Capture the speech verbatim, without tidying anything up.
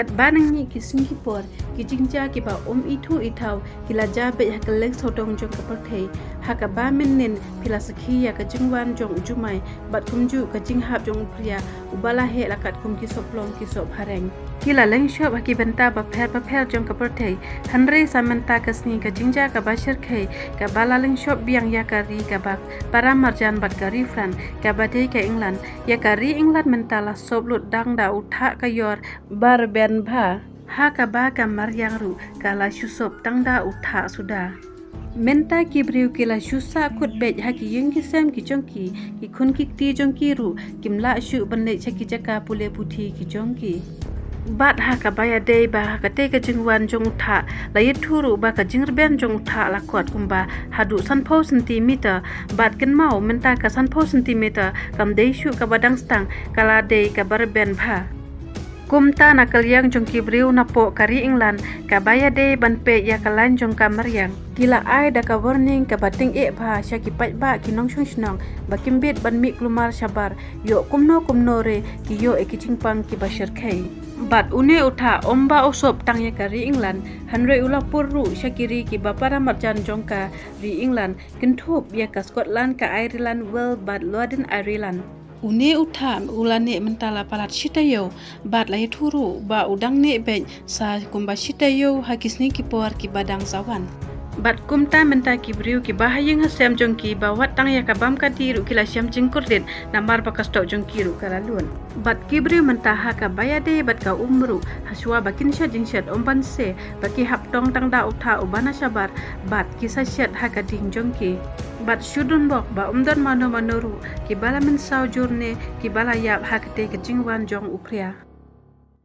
Katba nang mih ki sngi ki por, ki jingjia kiba ym ithuh ithaw ki la jia beit ha kylleng sawdong jong ka pyrthei, ha kaba mynnin phi la sakhi ïa ka jingwan jong u jumai bad kumjuh ka jinghap jong u phria uba la heh la katkum ki soplong ki sop hareng. Ki la leng shop ha ki bynta bapher bapher jong ka pyrthei, hynrei sa mynta ka sngi ka jingjia kaba shyrkhei kaba la leng shop biang ïa ka ri kaba para marjan bad ka ri France, kaba dei ka England. Ïa ka ri England mynta la sop lut dang da u thah ka ïor ba rben bha, ha kaba ka mariang ruh ka la shu sop tang da u thah suda. Mynta ki briew ki la shu sah kut beit ha ki ïing ki sem ki jong ki, ki khun ki kti jong ki ruh kim lah shuh ban leit sha ki jaka pule puthi ki jong ki. Bad ha kaba ïadei ba ha katei ka jingwan jong u thah, la ïathuh ruh ba ka jingrben jong u thah la kot kumba haduh sanphew centimeter, bad kynmaw mynta ka sanphew centimeter kam dei shuh kaba dang stang, ka la dei kaba rben bha. Kumta na ka liang jong ki briew napoh ka ri England, kaba ïadei ban peit ïa ka lain jong ka mariang, ki la ai da ka warning kaba tyngeh bha sha ki paidbah ki nongshong shnong ba kim bit ban mih kulmar shabar, ïoh kumno kumno re ki ïoh ïa ki jingpang kiba shyrkhei. Bad une u thah ym ba u sop tang ïa ka ri England, hynrei u la pur ruh sha ki ri kiba para marjan jong ka ri England, kynthup ïa ka Scotland, ka Ireland, Wales bad Northern Ireland. Une u thah u la neh mynta la palat shi taïew, bad la ïathuh ruh ba u dang neh beit sa kumba shi taïew ha ki sngi ki por kiba dang sa wan. Bad kumta mynta ki briew kiba ha ïing ha sem jong ki ba wat tang ïa ka bam ka dih ruh ki la shem jingkordit namar ba ka stock jong ki ruh ka la lut. Bad ki briew mynta ha kaba ïadei bad ka um ruh, hashwa ba kin shet jingshet ym ban se, ba ki hap tong tang da u thah uba na shabar, bad ki sa shet ha ka ding jong ki. Bad shu don bok ba ym don mano mano ruh kiba la mynsaw jur ne kiba la ïap ha katei ka jingwan jong u phria.